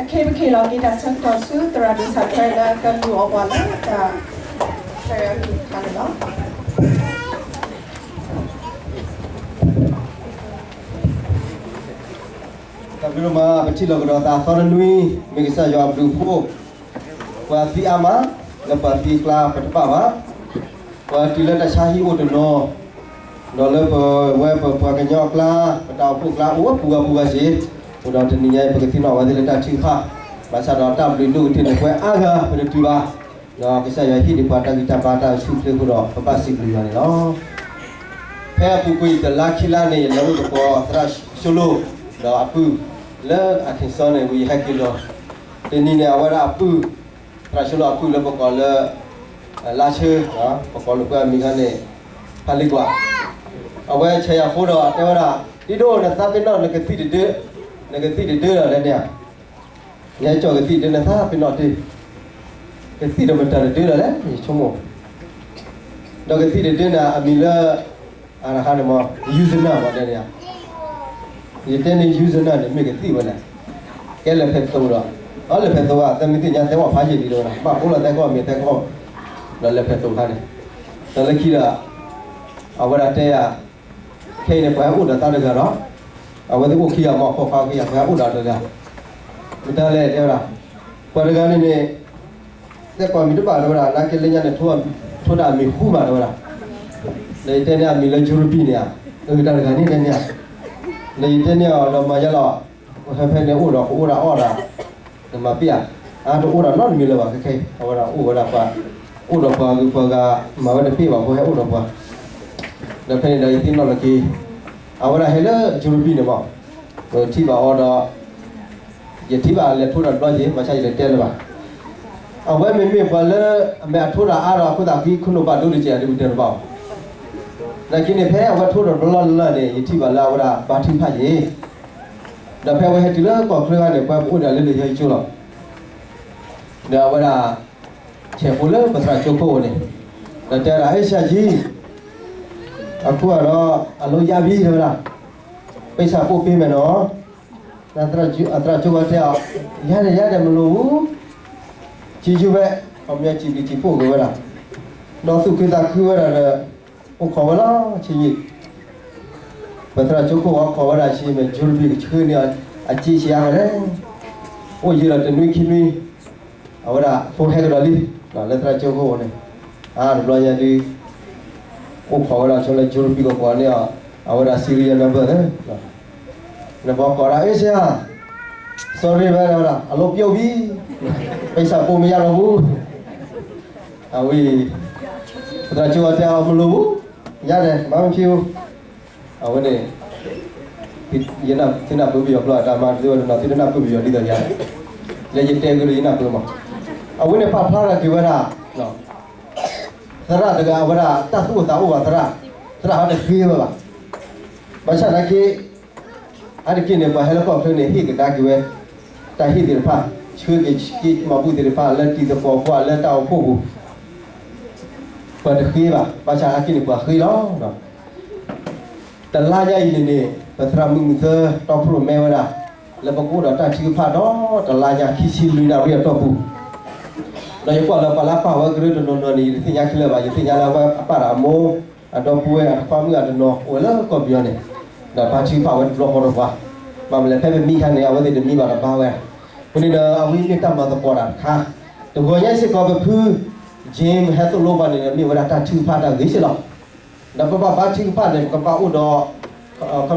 အခ့ပခ့ၣ်လီၤက့ၤတၢ်ဆၢကတီၢ်ဆူသရၣ်ဒိၣ်စၣ်ထွဲလၢကလူၤအီၣ်ပှၤလၢတၢ်ဆၢဂ့ၤအကလုၢ်ကထါန့ၣ်လီၤ. တၢ်ဘျုးဒိၣ်မး ပထံၣ်လိာ်ကဒီးသးသီတနွံ မ့ၢ်ကစၢ်ယွၤအဘျုးအဖှိၣ် ပှၤသံအါမး လၢပှၤသံအကျါပတဘၣ်ဘၣ် ပှၤတုၤလၢတၢ်ဆါဟံၣ်အိၣ်တနီၤ ဒီးလၢပဝဲပပှၤကညီအကျါ ပတၢ်အိၣ်ဖှိၣ်အကျါအိၣ်ဝဲပူၤဂၤပူၤဂၤစ့ၢ်, အဃိဒီးတနံၤညါအံၤ ပကသ့ၣ်နီၣ်ဝဲသ့ၣ်လၢတၢ်ထုကဖၣ်, ဘၣ်ဆၣ်ဒီးတၢ်ဘျုးဒိၣ်ကတၢၢ်န့ၣ် ပှၤအါဂၤပတတုၤဘၣ်, ဒီးကစၢ်ယွၤဟ့ၣ်ဒံးပှၤတၢ်ဂံၢ်တၢ်ဘါတၢ်အိၣ်ဆူၣ်အိၣ်ချ့အဃိဒီး ပဘၣ်စံးဘျုးယွၤန့ၣ်လီၤ. ဖဲအပူၤကွံာ်တလါခံလါန့ၣ် ယလဲၤအိၣ်သကိးသရၣ်ၡိလိၣ် ဒီးအပုၢ် လၢ Arkansas န့ၣ် ဝံၤယဟဲက့ၤလီၤ, တနံၤန့ၣ် အဝဲဒၣ်အပုၢ် သရၣ်ၡိလိၣ်အပုၢ်လၢပကိးလၢ လါဆၢ, ပကိးလိာ်ကွဲအမံၤခါန့ၣ် ဖးလံကွၢ်, အဝဲဆဲးယၤဖိဒီးတဲဝဲဒၣ်, ဒ်ဒိၣ်နသးပ့ၤနီၣ်နကသံၣ်တဒၢ, နကသံၣ်တဒၢဒီးလဲၣ်န့ၣ်ဧါ, ယဟဲကၠီၣ်ကသံၣ်တဒၢနသးပ့ၤနီၣ်တ့ၢ်, ကသံၣ်ဒီးမတၤတဒၢဒီးလဲၣ် ယဆိကမိၣ်, ဒီးကသံၣ်တဒၢန့ၣ် အမံၤလၢ အတဟါန့ၣ်မ့ၢ် ယူစနၢ် ပှၤတဲန့ၣ်ဧါ, ယတဲန့ၣ် ယူစနၢ်န့ၣ် မ့ၢ်ကသံၣ်ဝဲလဲၣ်, ကဲလဲၤဖဲးသိဒီး, အလဲၤဖဲးသိဘၣ် သဲမ့ၢ်သ့ၣ်ညါသဲကွၢ်ဖးယံာ်လံဒီးဝဲဒၣ် ဘၣ်အိၣ်လီၤသဲကီၢ်မ့ၢ်သဲကီၢ်, ဒီးလဲၤဖဲးသိခါန့ၣ်, ဒီးလၢခံဒီး အဝဲဒၣ်တဲယၤ, ခဲအံၤန့ၣ် ပှၤဟဲအိၣ်ဒီးသးတဂၤဒီး, အဝဲသ့ၣ်အိၣ်ခံဂၤမ့ၢ် ဖိခွါခံဂၤ ပှၤဟဲအိၣ်ဒီးတဂၤ, မတၤလဲၣ်တဲဝဲဒၣ်, ပှၤတဂၤန့ၣ်န့ၣ် သဲကွၢ်မံၤတဘၣ်တဲဝဲဒၣ် နာ်က့လၢညါန့ၣ် ထိးတၢ်အမံၤဃူမးတဲဝဲဒၣ်, ဒီးယတဲန့ၣ်အမံၤလၢ Jurubi န့ၣ်ဧါ, အတၢ်တဂၤန့ၣ်တဲန့ၣ်ဧါ, ဒီးယတဲန့ၢ်အီၤဒီးမၤယါလီၤ, ဟဲဖဲန့ၣ်အိၣ်ဒီးကအိၣ်ဒၣ်အီၣ်ဒၣ်, နမၤပ့ၢ်ဧါ, အတအိၣ်ဒၣ်နီတမံၤလၢၤဘၣ် ခဲခဲအံၤ အဝဲဒၣ်အိၣ်ဝဲဒၣ်ပှၤ, အိၣ်ဒီးပှၤဂုၤပှၤဂၤ, မၤဝဲတပ့ၢ်ဘၣ်ဖိဟဲအိၣ်ဒီးပှၤ, ဒီးဖဲန့ၣ်ဒီးယသ့ၣ်နီၣ်လီၤက့ၤ, အဝဲဒၣ်ဟဲလၢ Jurubi န့ၣ်မး, ပထံၣ်ဘၣ်အီၤဒီး ယထံၣ်ဘၣ်လဲၤထိးတၢ်တဘျီက့ၤ ဘၣ်ဆၣ်ယတတဲလၢၤဘၣ်, အဝဲမ့မ့ၢ်ပှၤလၢ အမ့ၢ်အထိးတၢ်အါဒီးအခိၣ်သးဃံ ခိၣ်နူာ်ဘၣ်ဒိတက့ၢ် ဒ်ပတဲတဘၣ်အီၤ, နာ်က့န့ၣ် ဖဲအဝဲထိးတၢ်တဘျီလၢ်လၢ်န့ၣ် ယထံၣ်ဘၣ်လၢအဝဲဒၣ်ဘါထုကဖၣ်က့ၤ, ဒီးဖဲအဝဲဟဲတုၤလၢကီၢ်ချၢခါန့ၣ် ပှၤပအိၣ်ဒၣ်လၢလၢယီၤယကၠိလီၤ, ဒီးအဝဲဒၣ် ဆဲးဖိလၢပသရၣ်ကၠိခိၣ်န့ၣ်, ဒီးတဲဝဲဒၣ် အ့ၣ် ဆရာကြီး, အခုကတော့ အလုပ်ရပြီ တဲဝဲဒၣ်, ပိုက်ဆံပို့ပေးမယ်နော်, သရၣ်ကၠိဝဲတဲအီၤ, ရတယ် ရတယ် မလိုဘူး, ကျေးဇူးပဲ, ခီပညီစံးဘျုးစံးဖှိၣ်က့ၤဝဲဒၣ်, ဒီးသူၣ်ခုသးခုဝဲဒၣ်ဒီး အိၣ်ခိးဝဲလီၤ ဆံးယံာ် ပသရၣ်ကၠိခိၣ်ဝဲခိးဝဲဒၣ်ဆံးမ့ၢ် Jurubi ကဆှၢန့ၢ်အီၤ အစ့ဆံးအါဝဲလဲၣ်, အိၣ်ယံာ်ဒီးတနွံခံနွံ, အဝဲဒၣ်ဖိဟဲကဒီးလံ, လၢသရၣ်ကၠိခိၣ်န့ၣ်, အါတဘျီညါဒုး, အိၣ်ခိးဝဲဒၣ်ဆိလၢ Jurubi ကကိးန့ၢ်အီၤ, အဝဲဒၣ် serial number လၢ နဘီကိးဒၣ် အ့ၣ် ဆရာ, sorry ဝဲဒၣ်ဝဲဒၣ် အလုပ်ပြုတ်ပြီ, ပိုက်ဆံပို့မရတော့ဘူး, အဝဲ, ပသရၣ်ကၠိဝဲတဲအီၤ မလိုဘူး, ရတယ် ဘာမှမဖြစ်ဘူး, အဝဲန့ၣ်, သုနၢ်ပၢၢ်ပယီၤဖျါတၢ်မၤတသ့ဝဲတနီၤ သုတနၢ်ပၢၢ်ပယီၤဒ်သိးယၤ, လၢယတဲကဒီးယနၢ်ပၢၢ်မး, အဝဲန့ၣ်ပာ်ဖျါထီၣ်က့ၤဝဲဒၣ်, သရၣ်တဂၤအဝဲဒၣ် တၢ်သူၣ်အိၣ်သးအိၣ်ဘၣ်သရၣ်, သရၣ်ဟီတဃ့ဝဲဘၣ်, ဘၣ်ဆၣ်သနာ်က့ အါတက့ၢ်န့ၣ် ပှၤဟဲလၢကီၢ်ချၢန့ၣ် ဟ့ၣ်ကဒါက့ၤဝဲ တၢ်ဟ့ၣ်သ့ၣ်တဖၣ်, ဆှၢက့ၤက့ၤမၤဘူၣ်သ့ၣ်တဖၣ် လၢတံၤသကိးပှၢ်လၢတၢ်အိၣ်ဖှိၣ်ပူၤ, ပှၤတဃ့ဘၣ်, ဘၣ်ဆၣ်အါတက့ၢ်န့ၣ် ပှၤဃ့လီၤ. တလါညါအံၤန့ၣ်န့ၣ် ပသရၣ်မုၣ်မုၢ်သၢ တီဖျိၣ်မဲဝဲဒၣ် လၢပကအိၣ်ဒီးတၢ်ထုကဖၣ်ဒီးတလါညါခံဆံလွံၢ်နၣ်ရံၣ်အတီၢ်ပူၤ, ဒီးယကွၢ်လၢပှၤလၢအပာ်ဝဲကရၢတနီၤနီၤန့ၣ် ယတသ့ၣ်ညါခဲလၢာ်ဘၣ်, ယသ့ၣ်ညါလၢအဝဲအပၢ်ဒီးအမိၢ် အဒီပုၢ်ဝဲၢ်အခွါမုၣ်အတနီၤ အိၣ်ဝဲလၢကီၢ်ပယီၤန့ၣ်, ဒီးဘါထုကဖၣ်ဝဲတဘျီဃီဒီးပှၤ, ဘၣ်မနုၤလဲၣ် ဖဲပမံခါန့ၣ် အဝဲသ့ၣ်တမံဘၣ်ဒီးဘါဝဲ, အဃိန့ၣ်ဒီး အဝဲမ့ၢ်တၢ်မၤသကိးတၢ်တခါ, တဂီၤညါစ့ၢ်ကီးပဖု James ဟဲသိၣ်လိပှၤန့ၣ်ဒီး မ့ၢ်ဝဲဒၣ်တၢ်ထုကဖၣ်တၢ်ဂ့ၤစ့ၢ်လီၤ. ဒီးပဘၣ်ဘါထုကဖၣ်န့ၣ် ပကဘၣ်အိၣ်ဒီး ခီ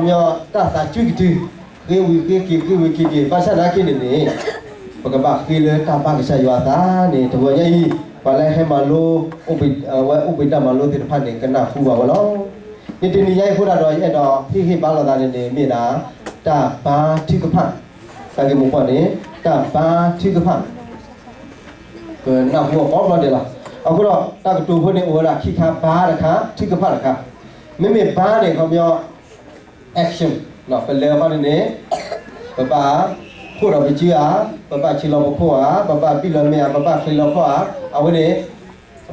ပညီ တၢ်သးစွံကတုၤ, ဃ့ဝံၤဃ့က့ၤ ဃ့ဝံၤက့ၤက့ၤ, ဘၣ်ဆၣ်သနာ်က့န့ၣ်န့ၣ်, ပကဘၣ်ဃ့လၢတၢ်ဘါကစၢ်ယွၤအသးန့ၣ် တဂီၤညါအံၤ, ပှၤလၢဟဲမၤလိ ဝဲအိၣ်ဘှံးတၢ်မၤလိသ့ၣ်တဖၣ်န့ၣ် ကနၢ်ဟူဘၣ်ဝဲလီၤ. န့ၣ်တနံၤညါအံၤအဃိသတးဒီး ယအဲၣ်ဒိးဟ့ၣ်ဂံၢ်ဟ့ၣ်ဘါလိာ်သးန့ၣ်န့ၣ် မ့ၢ်ဒၣ် တၢ်ဘါထုကဖၣ်, တၢ်ဂ့ၢ်မိၢ်ပှၢ်န့ၣ် တၢ်ဘါထုကဖၣ် ပနၢ်ဟူအီၤကိးဘျီဒဲးလီၤ. အဃိဒီး တၢ်ကတိၤဖိန့ၣ် အိၣ်ဝဲဒၣ်ခံခါ, ဘါတခါ, ထုကဖၣ်တခါ. မ့မ့ၢ်ဘါန့ၣ် ခီပညီ action, ပလဲၤအခီန့ၣ်န့ၣ်, ပဘၣ်ဖှိၣ်ဒီးပစုဧါ, ပဘၣ်ဆံးလီၤပခိၣ်ဧါ, ပဘၣ်ဘံၣ်လီၤမ့ၢ်ဧါ, ပဘၣ်ချံးလီၤဖီၣ်ဧါ, အဝဲန့ၣ်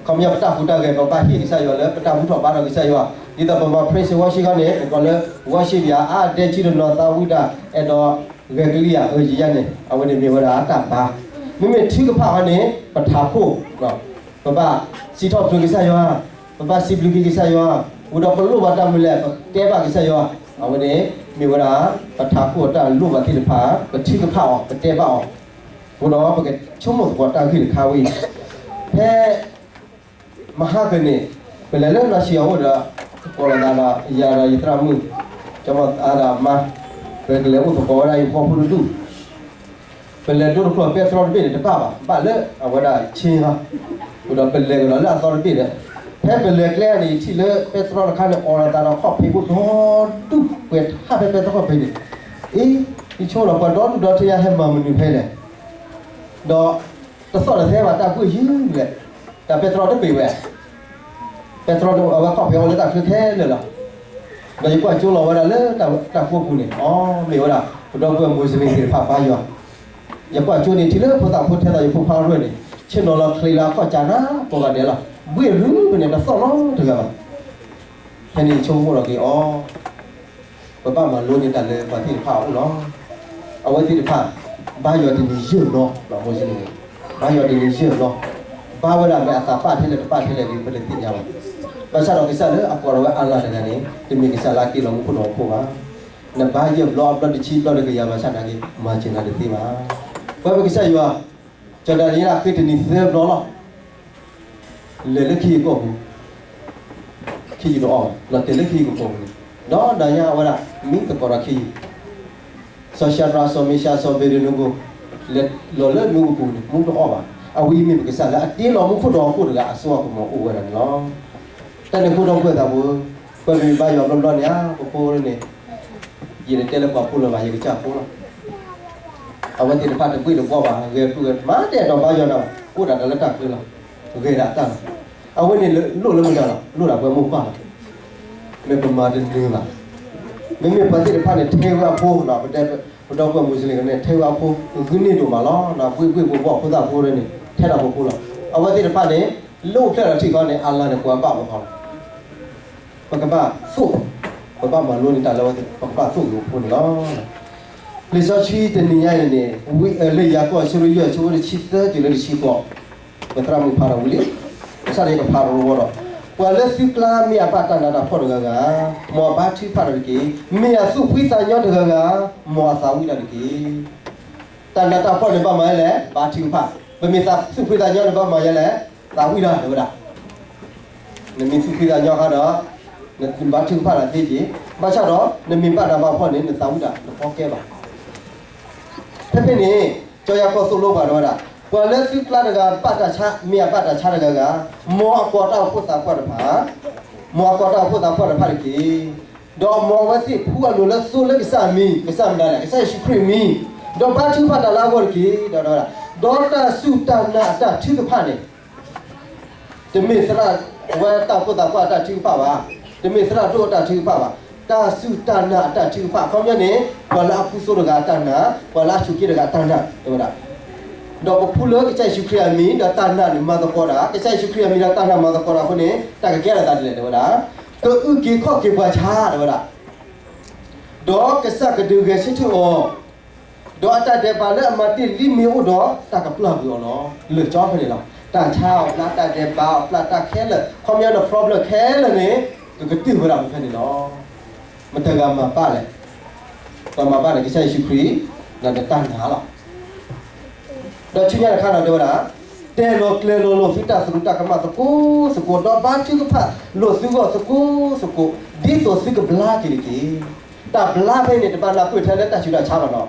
ခီပညီပတၢ်ဟူးတၢ်ဂဲၤ ပဘၣ်ဟ့ၣ်ကစၢ်ယွၤလၢ ပတၢ်ဘူၣ်ထီၣ်ဘါထီၣ်ကစၢ်ယွၤ, ဒ်သိးပမၤ praise and worship ခီန့ၣ် ပကိးလၢ worship ယွၤ အါဒဲဆံတနီၤသးဝံၣ်တၢ် အဲၣ်ဒိး ဂဲၤကလံၣ်ယၤ အၢယံၤယၤန့ၣ် အဝဲန့ၣ်မ့ၢ်ဝဲဒၣ်တၢ်ဘါ, မ့မ့ၢ်ထုကဖၣ်အီၤန့ၣ် ပထးခိၣ်, ပဘၣ်စံးထီၣ်ပတြၢၤကစၢ်ယွၤ, ပဘၣ်စံးဘျုးက့ၤကစၢ်ယွၤ, ဝံၤဒီးပလိၣ်ဘၣ်တၢ်မနုၤလဲၣ် ပတဲဘၣ်ကစၢ်ယွၤ, အဝဲန့ၣ် မ့ၢ်ဝဲဒၣ် ပထးခိၣ်အတၢ်လိၣ်ဘၣ်သ့ၣ်တဖၣ် ပထုကဖၣ်အီၤ ပတဲဘၣ်အီၤ, အဃိဒီး ပကဆိကမိၣ်သကိးတၢ်ဂ့ၢ်တခါဝဲအံၤ, ဖဲ မဟါကန့ၣ် ပလဲၤလၢနီၢ်ဆံးအအိၣ်ဒီး သကိးလိာ်သးဒီးယၤဒီးယသရၣ်မုၣ်, ကၠီမီၤသးဒီးအမါ, ပကလဲၤအိၣ်သကိးဝဲဒၣ်ယဖီဖိတဒူၣ်, ပလဲၤဒိတဖျၢၣ်ပဲတြီတဘ့ၣ်န့ၣ် တဘၣ်ဘၣ်, ဘၣ်လၢအဝဲဒၣ်ဆ့ဟီ, ဃုာ်ဒီးပလဲၤကဒီးလၢအသီတဘ့ၣ်ဒီး, ဖဲပလဲၤကျဲန့ၣ် ယထံၣ်လၢပဲတြီတခါန့ၣ် အိးထီၣ်သးဒီးခီၣ်ဖံးဖိဒီဒူၣ် ပှဲၤထးဖဲပဲတြီခီၣ်ဖံးန့ၣ်, အ့ ယဆိကမိၣ်ဒီးပှၤဒီဒူၣ်ဒီထၢညါဟဲမၤမနုၤဖဲလဲၣ်, ဒီး တသီၣ်တသဲဘၣ်တၢ်ဘှ့ၣ်ယုၢ်လဲၣ်, တၢ်ပဲတြီတပ့ၤဝဲ, ပဲတြီအဝဲခီၣ်ဖံးအီၤလၢတၢ်ချၢခဲလၢာ်လီၤ, ဒီးယကွၢ်ကၠိလီၤဝဲဒၣ်လၢတၢ်ကိၢ်ပူၤန့ၣ်, အီ မ့ၢ်ဝဲဒၣ် ပဒီပုၢ်ဝဲၢ်မူးစလ့ၣ်သ့ၣ်တဖၣ်ဘါယွၤ, ယကွၢ်ကၠိန့ၣ် ထံၣ်လၢဖိသၣ်ဖိထဲသိးယဖိခွါရဲၣ်န့ၣ် ဆ့ၣ်နီၤလီၤချံးလီၤအခီၣ်ကၢနၤကိးဂၤဒဲးလီၤ, ဘှ့ၣ်ရုၢ်ဖဲန့ၣ် တသီၣ်နီတဂၤဘၣ်, ဖဲန့ၣ်ယဆိကမိၣ်လီၤက့ၤအီၤ ပဘၣ်မၤလိန့ၢ်တၢ်လၢပှၤသ့ၣ်တဖၣ်အအိၣ်လီၤ, အဝဲသ့ၣ်တဖၣ် ဘါယွၤတနံၤယဲၢ်ဘျီ, မူးစလ့ၣ်န့ၣ် ဘါယွၤတနံၤယဲၢ်ဘျီ, ဘါဝဲဒၣ်မ့ၢ်အသးပာ်ထဲလဲၣ်တပာ်ထဲလဲၣ်ဒီး ပတသ့ၣ်ညါဘၣ်, ဘၣ်ဆၣ်ဒီးကစၢ်လၢအကိးထီၣ်ဝဲအၤလၤတဂၤန့ၣ် တမ့ၢ်ကစၢ်လၢအတ့လီၤမူခိၣ်ဒီးဟီၣ်ခိၣ်ဘၣ်, နဘါယဲၢ်ဘျီအဘျီတဆံဘျီတကယၤဘၣ်ဆၣ်နာ်က့ မၤစၢၤနၤတသ့ဘၣ်, ပဝဲပကစၢ်ယွၤ ကၠီၤဒၤနံးယ့လးဃ့တနံၤသၢဘျီလီၤ, လဲၤလၢခ့ယုၢ်ကီၢ်ပူၤ, ခ့ယုၢ်တအီၣ်ဘၣ်, လီၤတဲာ်လၢခ့ယုၢ်ကီၢ်ပူၤန့ၣ်, ဒီးနၤညါအဝဲဒၣ် မံသကိးဒီးခ့ယုၢ်, စီၤၡၤဒြး စီၤမ့ၡး စီၤဘ့းနကိၤ, လဲၤလီၤလၢမူကပူၤန့ၣ် မူတအီၣ်ဘၣ်, အဝဲမ့ၢ်ပကစၢ်လၢအတ့လီၤမူခိၣ်ဒီးဟီၣ်ခိၣ်တဂၤအစိအကမီၤအိၣ်ဝဲဒၣ်န့ၣ်လီၤ, တၢ်န့ၣ်အဃိဒီပုၢ်ဝဲၢ်သးဘိ, ပမ့ၢ်ဘါယွၤဘျီဘျီန့ၣ်ဧါ ပဖိန့ၣ် ယတတဲလၢပှၤဖိလၢၤဘၣ် ယကစၢ်ဖိလီၤ, အဝဲသ့ၣ်တဖၣ်တဘှ့ၣ်တဘှီၣ်ဘၣ် ဂဲၤပူၤဂဲၤ မၤတဲာ်ဒီးဘါယွၤနၤဘၣ် အိၣ်ဒၣ်တၢ်လၢတၢ်ကျဲလီၤ, ဂဲၤဒၣ်တၢ်လီၤ, အဝဲန့ၣ်လိၣ်လၢမတၤလီၤ လိၣ်ဒၣ်ပှၤမိၢ်ပၢ်လီၤ, မ့ၢ်ပမၤတနၢၤဘၣ်, မ့မ့ၢ်ပှၤသ့ၣ်တဖၣ်န့ၣ် ထဲဝဲအဖိလီၤ, ပဒီပုၢ်ဝဲၢ်မူးစလ့ၣ်န့ၣ် ထဲဝဲအဖိ ဂုာ်န့ၢ်ဒိၣ်မးလီၤ, ဘှ့ၣ်ဘှ့ၣ်ဘှီၣ်ဘှီၣ်ဖိသၣ်ဖိန့ၣ် ထဲဒၣ်ပဖိလီၤ, အဝဲသ့ၣ်တဖၣ်န့ၣ် လၢအိၣ်ဖျဲၣ်လီၤထံၣ်ဃီန့ၣ် အလၤန့ၣ် ပှၤဘၣ်ပဃီလီၤ ပကဘၣ်သိၣ်, ပဘၣ်မၤလိန့ၢ်တၢ်လၢအဝဲသ့ၣ် ပကဘၣ်သိၣ်လိာ်ဖိန့ၣ်လီၤ. လံာ်စီဆှံတနံၤညါအံၤန့ၣ် ဝံအၢလၢယၤကိာ်အဆၢဒိၣ်ယဲၢ် အဆၢဖိတဆံသၢတုၤလၢတဆံဃိး, ပသရၣ်မုၣ်ဖးဒီးဝံၤလံ, ကစၢ်န့ၣ်ကဖးဒီးဝဲဒီး, ပှၤလၢသုကျါမ့ၢ်အဘၣ်တၢ်နးတၢ်ဖှီၣ်တဂၤဂၤ, မ်အဘါထုကဖၣ်တၢ်တက့ၢ်. မ့ၢ်အသူၣ်ဖှံသးညီတဂၤဂၤ, မ်အသးဝံၣ်တၢ်တက့ၢ်. တၢ်နးတၢ်ဖှီၣ်န့ၣ်ဘၣ်မၤယဲလဲၣ်, ဘါထုကဖၣ်. ပမ့ၢ်သူၣ်ဖှံသးညီန့ၣ်ဘၣ်မၤယဲလဲၣ်, သးဝံၣ်တၢ်တဲဝဲဒၣ်. နမ့ၢ်သူၣ်ဖှံသးညီဃီဒီး, နဘါထုကဖၣ်တၢ်သ့က့ၤ, ဘၣ်ဆၣ်ဒီး နမ့ၢ်ဘၣ်နးဘၣ်ဖှီၣ်န့ၣ် နသးဝံၣ်တၢ်တကီကဲဘၣ်. ဖဲဖဲန့ၣ် ကၠီယၤကိာ်သိၣ်လိပှၤတဲဝဲဒၣ်, ပှၤလၢသုကျါတဂၤဘၣ်တၢ်ဆါ မ့ၢ်အဘၣ်တၢ်ဆါတဂၤဂၤ, မ်အကိးတၢ်အိၣ်ဖှိၣ်သးပှၢ်တဖၣ်, မ်အကိးတၢ်အိၣ်ဖှိၣ်သးပှၢ်တဖၣ်တက့ၢ်. ဒီးမ်အဝဲသ့ၣ်ဖှူအလိၤလၢသိလၢကစၢ်အမံၤ, ကစၢ်မတၤလဲၣ်, ကစၢ်ယ့ၣ်ၡူးခရံာ်အမံၤ, ဒီးဘါထုကဖၣ်တၢ်လၢအဂီၢ်တက့ၢ်. ဒီးတဲဝဲဒၣ်, ဒီးတၢ်စူၢ်တၢ်နာ်အတၢ်ထုကဖၣ်န့ၣ် တမ့ၢ်သရၣ်ဝဲတၢ်အိၣ်ဖှိၣ်သးပှၢ်အတၢ်ထုကဖၣ်ဘၣ်, တမ့ၢ်သရၣ်ဒိၣ်အတၢ်ထုကဖၣ်ဘၣ်, တၢ်စူၢ်တၢ်နာ်အတၢ်ထုကဖၣ်. အခီပညီန့ၣ် ပှၤလၢအဖှူသိတဂၤအတၢ်နာ်, ပှၤလၢအစူၢ်က့ၤတဂၤအတၢ်နာ် တဲဝဲဒၣ်. ဒီးပဖှူလၢကစၢ်ယ့ၣ်ၡူးခရံာ်အမံၤ ဒီးတၢ်နာ်န့ၣ်မၤသကိးတၢ်, ကစၢ်ယ့ၣ်ၡူးခရံာ်အမံၤဒီးတၢ်နာ်မၤသကိးတၢ်အဃိန့ၣ် တၢ်ကကဲထီၣ်သးဒ်လဲၣ်တဲဝဲဒၣ်, ကအုၣ်က့ၤခီၣ်က့ၤပှၤဆါတဲဝဲဒၣ်. ဒီးကစၢ်ကဒုးဂဲၤဆၢထၢၣ်အီၤ, ဒီးအတၢ်ဒဲးဘးလၢအမၤတ့ၢ်လံမ့ၢ်အိၣ်ဒီး တၢ်ကပျၢ်ကွံာ်အီၤလီၤ. လၢာ်ကၠီဖဲန့ၣ်လီၤ. တၢ်ဆါအီၤပျၢ်, တၢ်ဒဲးဘးအီၤပျၢ်, တၢ်ခဲလၢာ်, ခီပညီန problem ခဲလၢာ်န့ၣ် ကကတၢၢ်ဝဲဒၣ်ဖဲန့ၣ်လီၤ. မတၤဂၤမၤဘၣ်လဲၣ်. ပှၤမၤဘၣ်န့ၣ် ကစၢ်ယ့ၣ်ၡူးခရံာ်, ဒီးနတၢ်နာ်လီၤ. ဒီးဆူညါတခါဒီးတဲဝဲဒၣ်, တဲလီၤကျဲၤလီၤလိာ်သုတၢ်သရူးတၢ်ကမၣ်သကိးသကိး, ဒီးဘါထုကဖၣ်လိာ်သုဂီၢ်သကိးသကိး, ဒ်သိးသုကဘျါက့ၤတက့ၢ်. တၢ်ဘျါဖဲန့ၣ် တဘၣ်နၢ်ပၢၢ်ထဲလၢတၢ်ဆူးတၢ်ဆါဘၣ်နီၤ.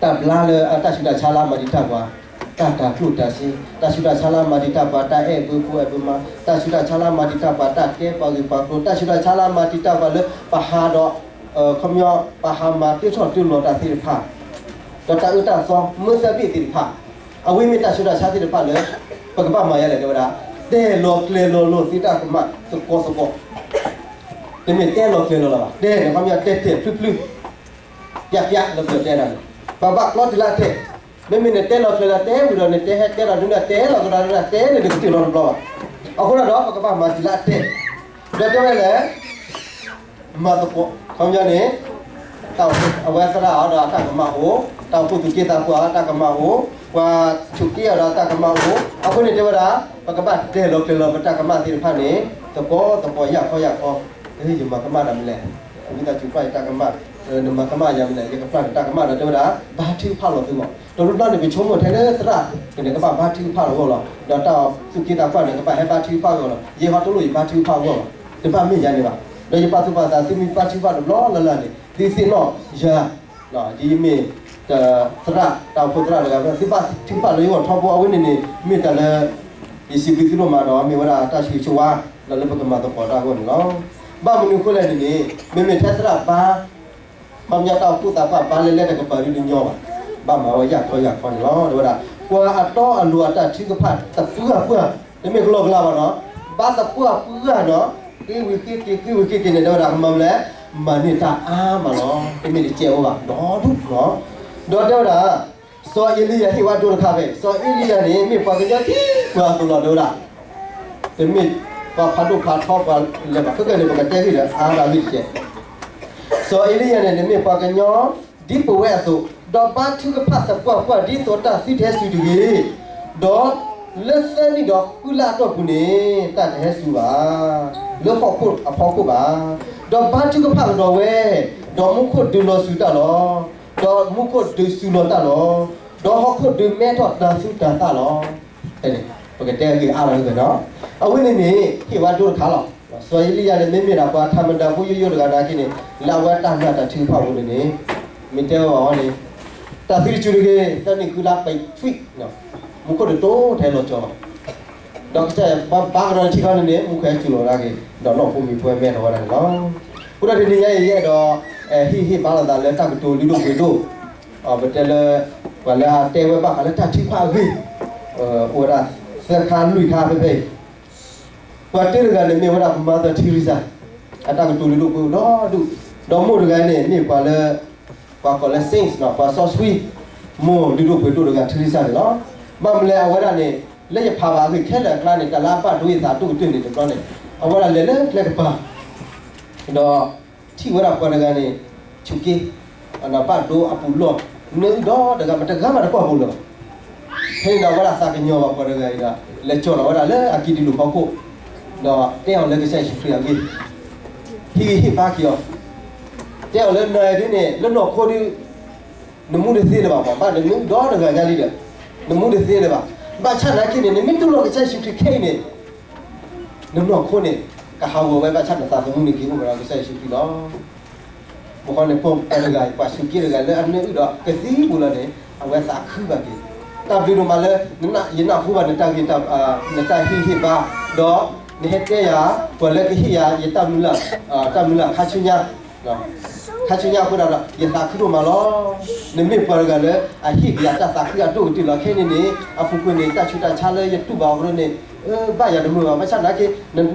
တၢ်ဘျါလၢအတၢ်ဆူးတၢ်ဆါလၢအမၤတံာ်တာ်ပှၤ, တၢ်တၤကျိၣ်တၤစ့, တၢ်ဆူးတၢ်ဆါလၢအမၤတံာ်တာ်ပှၤ တၢ်အဲၣ်ဘၢဖိအဲၣ်ဘၢမါ, တၢ်ဆူးတၢ်ဆါလၢအမၤတံာ်တာ်ပှၤ တၢ်ကဲပှၤဂ့ၢ်ပှၤကျိၤ, တၢ်ဆူးတၢ်ဆါလၢအမၤတံာ်တာ်ပှၤလၢပဟးဒီး ခီပညီ ပဟးမၤတ့ထီၣ်တ့လီၤတၢ်သ့ၣ်တဖၣ်, ဒီးတၢ်အၢတၢ်သီမၢသၢဘ့ၣ်သ့ၣ်တဖၣ်, အဝဲမ့ၢ်တၢ်ဆူးတၢ်ဆါသ့ၣ်တဖၣ်လၢ ပကဘၣ်မၤယဲလဲၣ်တဲဝဲဒၣ်, တဲလီၤကျဲၤလီၤလိာ်သုတၢ်ကမၣ်သကိးသကိး, တမ့ၢ်တဲလီၤကျဲၤလီၤလၢၤဘၣ်, တဲန့ၣ်ခီပညီတဲတဲာ်ဖျုဖျု, ပျၢ်ပျၢ်လၢပျၢ်တဲဒၣ်န့ၣ်, ပဘၣ်ကျီတံၤလၢအတဲာ်, မ့မ့ၢ်နတဲလီၤကျဲၤလီၤတဲဝံၤဒီး နတဲဟဲတဲလီၤဒုးနတဲလီၤကဒီးဒုးနတဲန့ၣ် တကတၢၢ်နီတဘျီဘၣ်. အဃိဒီး ပကဘၣ်မၤတံာ်လၢအတဲာ်, ဒီးတဲဝဲလဲၣ် မၤသကိး, ခီပညီန့ၣ် တၢ်အိၣ်ဖှိၣ်အဝဲသရၣ်အီၤဒီးအတၢ်ကမၣ်အိၣ်, တၢ်အိၣ်ဖှိၣ်သူၣ်က့သးပှၢ်အတၢ်ကမၣ်အိၣ်, ပှၤဆူးက့အီၤဒီးအတၢ်ကမၣ်အိၣ်, အဃိန့ၣ်တဲဝဲဒၣ် ပကဘၣ်တဲာ်လီၤကျဲၤလီၤပတၢ်ကမၣ်သ့ၣ်တဖၣ်န့ၣ် သပှၢ်သပှၢ် ယၢ်ခီယၢ်ခီ, ယမၤကမၣ်တၢ်မနုၤလဲၣ်, ဝံသးစူၤပျၢ်ယတၢ်ကမၣ်, နမၤကမၣ်ယၤမနုၤလဲၣ် ယကပျၢ်နတၢ်ကမၣ်ဒီးတဲဝဲဒၣ် ဘါထုကဖၣ်လီၤသုမး, တဘျီဘျီန့ၣ် ပဆိကမိၣ်ထဲလၢသရၣ်န့ၣ် ကဘၣ်ဘါထုကဖၣ်လီၤအဂီၢ်လီၤ, ဒီးတၢ်သူၣ်က့သးပှၢ်န့ၣ် ကဘၣ်ဟဲဘါထုကဖၣ်အဂီၢ်လီၤ, ယဲဟီတလိၣ်ယဘါထုကဖၣ်အဂီၢ်လီၤ, တဘၣ်မ့ၢ်ယၤန့ၣ်ဘၣ်, ဒီးယပာ်သူၣ်ပာ်သးသုမ့ၢ်ဘါထုကဖၣ်တဘျီလၢ်လၢ်န့ၣ် သုသ့ၣ်နီၣ်ယၤ ဒ်ယမ့ၢ် သရၣ် တၢ်အိၣ်ဖှိၣ်သရၣ်တဂၤ သုဘါထုကဖၣ်လၢယဂီၢ်ထီဘိ အဝဲန့ၣ်န့ၣ် မ့ၢ်တၢ်လၢ ယစံးဘျုးသုဒိၣ်မးဒီး မ့ၢ်ဝဲဒၣ်တၢ်ဆိၣ်ဂ့ၤဆိၣ်ဝါ ဒီးလၢပကမၤသကိးတၢ်အဂီၢ်န့ၣ်လီၤ. ဘၣ်မနုၤအဃိလဲၣ်န့ၣ်န့ၣ် မ့မ့ၢ်ထဲသရၣ်ဘါ ခီပညီတၢ်အိၣ်ဖှိၣ်သးပှၢ်ဘါလဲၤလဲၤတကပၤဒုတညီဘၣ်, ဘၣ်မၤဝဲယၢ်ခီယၢ်ခီန့ၣ်လီၤ. တဲဝဲဒၣ် ပှၤအတီအလိၤအတၢ်ထုကဖၣ်သပှၢ်ပှၢ် တမ့ၢ်ကလီကလီဘၣ်နီၤ, ဘါသပှၢ်ပှၢ်နီၤ, ဃ့ဝံၤဃ့က့ၤ ဃ့ဝံၤဃ့က့ၤန့ၣ် တဲဝဲဒၣ် ကမၤမနုၤလဲၣ်, မၤန့ၢ်တၢ်အါမးလီၤ. တမ့ၢ်တကဲးဖိဘၣ် ဒီဒူၣ်နီၤ. ဒီးတဲဝဲဒၣ် စီၤအ့လံယၤဟ့ၣ်ဝဲဒိတခါဖဲ စီၤအ့လံယၤန့ၣ် မ့ၢ်ပှၤကညီဒ်ပှၤအသိးလီၤ တဲဝဲဒၣ် တမ့ၢ်ပှၤဖးဒိၣ်ဖးထီပှၤလဲၤဘၣ် ခဲကနံၣ်န့ၣ် ပကတဲဂ့ၢ်ဒီးအါဒၣ်ဂ့ၢ်တက့ၢ်. စီၤအ့လံယၤန့ၣ် တမ့ၢ်ပှၤကညီဒ်ပဝဲအသိး, ဒီးဘါထုကဖၣ်သပှၢ်ပှၢ်ဒ်သိးတၢ်သံထဲစူၤတဂ့ၤ, ဒီးလၢသၢနံၣ်ဒီးဃုလါအတီၢ်ပူၤန့ၣ် တၢ်တဟဲစူၤဘၣ် လၢဟီၣ်ခိၣ်အဖီခိၣ်ဘၣ်. ဒီးဘါထုကဖၣ်ကဒီးဝဲ, ဒီးမူခိၣ်ဒုးလီၤစူၤတၢ်လီၤ. ဒီးမူခိၣ်ဒုးစူၤလီၤတၢ်လီၤ. ဒီးဟီၣ်ခိၣ်ဒုးမဲထီၣ်တၤသူတၤသၣ်လီၤ. ပကတဲဂ့ၢ်အါလီၤဂ့ၤနီၤ. အဝဲန့ၣ်န့ၣ် ဟ့ၣ်ဝဲဒိတခါလီၤ. စီၤအ့လံယၤန့ၣ် မ့မ့ၢ်ဒၣ်ပှၤထးမတၤဖိယိယိတဂၤနာ်က့န့ၣ် လၢအဝဲတၢ်နာ်တၢ်ထုကဖၣ်အပူၤန့ၣ်န့ၣ် မ့ၢ်တဲဝဲဘၣ်အီၤန့ၣ် တၢ်သံတစူၤတဂ့ၤ, သၢနံၣ်ဃုလါပှဲၤထွံၣ်, မူခိၣ်တတိၤထဲလီၤကၠီလီၤ. ဒီးကစၢ်ယွၤဘါကဒီးထံခီန့ၣ်န့ၣ် မူခိၣ်ဟဲစူၤလီၤဒၣ်က့ၤ ဒီးနီၢ်ဖိမံၤဖိမဲထီၣ်ဝဲဒၣ်န့ၣ်လီၤ. အဃိဒီးတနံၤညါအံၤယအဲၣ်ဒိး ဟ့ၣ်ဟ့ၣ်ဘါလိာ်သးလၢတၢ်ကတိၤလုၢ်ဒိၣ်ပှ့ၤဒိၣ်, ပတဲလၢ ပှၤလၢအတဲဝဲဘၣ်ဃးလၢတၢ်ထုကဖၣ်အဂ့ၢ် အိၣ်ဝဲဒၣ်သၢခါလွံၢ်ခါဖဲဖဲအံၤ ပှၤတဂၤန့ၣ်မ့ၢ်ဝဲဒၣ် Mother Teresa အတၢ်ကတိၤလုၢ်ဒိၣ်ပှ့ၤဒိၣ်ဒိၣ်, ဒီးမိၢ်တဂၤန့ၣ် မ့ၢ်ပှၤလၢ ပှၤကိးလၢ saints နီၤ, ပှၤစီဆှံ, မိၢ်လုၢ်ဒိၣ်ပှ့ၤဒိၣ်တဂၤ Teresa န့ၣ်လီၤ. ဘၣ်မနုၤလဲၣ် အဝဲဒၣ်န့ၣ် လၢယဖးဘၣ်အဂ့ၢ်ခဲလၢာ်အကျါန့ၣ် တၢ်လၢအဘၣ်ဒိယသးဒိၣ်ကတၢၢ်န့ၣ်တဘျီန့ၣ် အဝဲဒၣ်လဲၤလၢကျဲကပၤ ဒီးထံၣ်ဝဲဒၣ်ပှၤတဂၤန့ၣ် ဆူးက့, ဘၣ်ဒိအပူၤလီၢ်, နၢအုၣ်ဒီတဂၤ မတဂၤမးတကွၢ်ပူၤလၢၤဘၣ်. ဖဲန့ၣ်ဒီးအဝဲဒၣ်သးကညီၤဘၣ်ပှၤတဂၤအံၤဒီး လဲၤကၠီၣ်လီၤဝဲဒၣ်လၢအကံၢ်ဒံးလူၢ်ဖီခိၣ်, ဒီးတဲအီၤလၢကစၢ်ယ့ၣ်ၡူးခရံာ်အဂ့ၢ်, ဟ့ၣ်ဂံၢ်ဟ့ၣ်ဘါက့ၤအီၤ, တဲအီၤလၢနၤဒ်န့ၣ် လၢနီၢ်ခိဒ် နမူတသ့လၢၤဘၣ်, ဘၣ်နနၢအုၣ်ဒီတဂၤညါလံဒီး နမူတသ့လၢၤဘၣ်. ဘၣ်ဆၣ်နာ်က့န့ၣ် နမ့ၢ်တူၢ်လိာ်ကစၢ်ယ့ၣ်ၡူးခရံာ်ခဲအံၤန့ၣ် နနီၢ်ခိန့ၣ် ကဟးဂီၤဝဲ ဘၣ်ဆၣ်နသးသမူန့ၣ်က့ၤအိၣ်ဝဲဒီးကစၢ်ယ့ၣ်ၡူးခရံာ်လီၤ. ဘၣ်ဃီန့ၣ် ပှၤတဂၤအံၤ ပှၤဆူးက့တဂၤလၢအနၢအုၣ်ဒီးကသံပူၤလီၤန့ၣ် အဝဲသးခုဘၣ်က့ၤ, တၢ်ဘျုးဒိၣ်မးလၢ ယနၢ်ဟူဘၣ်နတၢ်ဂ့ၢ် နတၢ်ဟ့ၣ်ဂံၢ်ဟ့ၣ်ဘါ, ဒီးနဟဲတဲယၤ ပှၤလၢကဟ့ၣ်ယၤ ယတၢ်မုၢ်လၢ် တၢ်မုၢ်လၢ်ခါဆူညါ ခါဆူညါအဃိဒီး ယသးခုဒိၣ်မးလီၤ. နမ့ၢ်ပှၤတဂၤလၢအဟ့ၣ်က့ၤယၤတၢ်သးခုအဒိၣ်ကတၢၢ်လီၤ. ခဲအံၤန့ၣ်န့ၣ် အပူၤကွံာ်န့ၣ် တၢ်ဆူးတၢ်ဆါလၢယတူၢ်ဘၣ်အီၤန့ၣ် ဘၣ်ယၤတမုာ်ဘၣ်. ဘၣ်ဆၣ်နာ်က့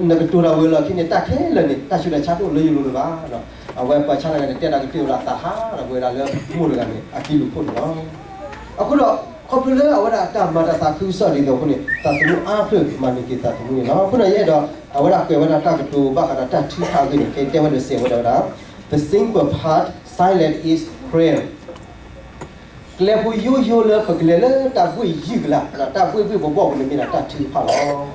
နကတိၤတၢ်ဝဲလီၤခံန့ၣ် တၢ်ခဲလၢာ်န့ၣ် တၢ်ဆူးတၢ်ဆါတအိၣ်လၢယလိၤလၢၤဘၣ်. အဝဲပှၤဆါတဂၤန့ၣ်တဲတၢ်ကတၢၢ်ဝဲဒၣ်သးဟးဒီးပဝဲဒၣ်လၢမိၢ်တဂၤန့ၣ် အကံၢ်လူၢ်ခိၣ်န့ၣ်လီၤ. အဃိဒီး ခီဖျိလၢအဝဲဒၣ်တၢ်မၤတၢ်သးခုကစီၣ်ဒ်သိးအဃိန့ၣ် သးသမူအါဖျၢၣ်မၤန့ၢ်က့ၤသးသမူန့ၣ်လီၤ. အဃိဒီးယအဲၣ်ဒိး အဝဲဒၣ်ကွဲးဝဲဒၣ်တၢ်ကတိၤဘၣ်ဃးဒီးတၢ်ထုကဖၣ်အဂ့ၢ်န့ၣ် ကတဲဝဲဒၣ်စဲးဝဲဒၣ်ဝဲဒၣ် The simple path silent is prayer. ကျဲဖိယိယိလၢပကလဲၤလၢတၢ်ဘှ့ၣ်ယုၢ်ကလာ် တၢ်ဘှ့ၣ်ဘှ့ၣ်ဘှီၣ်ဘှီၣ်ပူၤန့ၣ်မ့ၢ်ဒၣ်တၢ်ထုကဖၣ်လီၤ.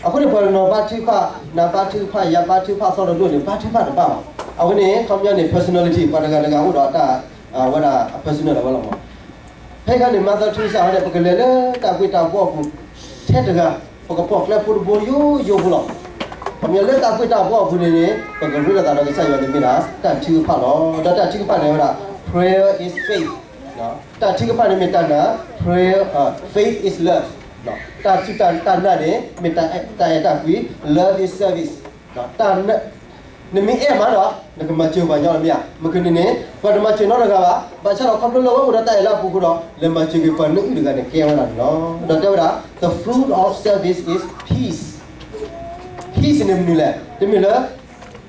အဃိန့ၣ် ပှၤတနီၤဘါထုကဖၣ် နၤဘါထုကဖၣ် ယၤဘါထုကဖၣ်သီတဒိၣ်န့ၣ် ဘါထုကဖၣ်တဘၣ်ဘၣ်. အဝဲန့ၣ် ခီပညီန့ၣ် personality ပှၤတဂၤတဂၤအိၣ်ဒီးတၢ် ဝဲဒၣ်အ personal ဒီးဝဲလီၤမး. ဖဲခါန့ၣ် Mother Teresa ဟဲန့ၣ် ပကလဲၤလၢတၢ်ဘှ့ၣ်တၢ်ဘှီၣ်အပူၤ ထဲတဂၤ ပကပိာ်ကျဲဖိတဘိယိယိဖိလီၤ. ခီပညီလၢတၢ်ဘှ့ၣ်တၢ်ဘှီၣ်အပူၤန့ၣ်န့ၣ် ပကရ့လိာ်သးဒီးကစၢ်ယွၤန့ၣ်မ့ၢ်ဒၣ် တၢ်ထုကဖၣ်လီၤ. ဒီးတၢ်ထုကဖၣ်န့ၣ်ဝဲဒၣ် prayer is faith. တၢ်ထုကဖၣ်န့ၣ်မ့ၢ်တၢ်နာ် prayer, faith is love. တၢ်ထုတၢ်နာ်န့ၣ် မ့ၢ်တၢ်အဲၣ်တၢ်ကွံ love is service. နမ့ၢ်အဲၣ်မးဒီး နကမၤစၢၤပှၤကညီလီၤမ့ၢ်ဧါ. မုၢ်ကနံၤန့ၣ် ပှၤတမၤစၢၤနီတဂၤဘၣ်. ဘၣ်ဆၣ်ဒီးခီဖျိလၢအဝဲအိၣ်ဒီးတၢ်အဲၣ်လၢအပူၤဃိဒီး လဲၤမၤစၢၤက့ၤပှၤနၢအုၣ်တဂၤန့ၣ် ကဲဝဲဒၣ်န့ၣ်လီၤ. ဒီးတဲဝဲဒၣ် the fruit of service is peace. Peace န့ၣ်မနုၤလဲၣ်. တမ့ၢ်လၢ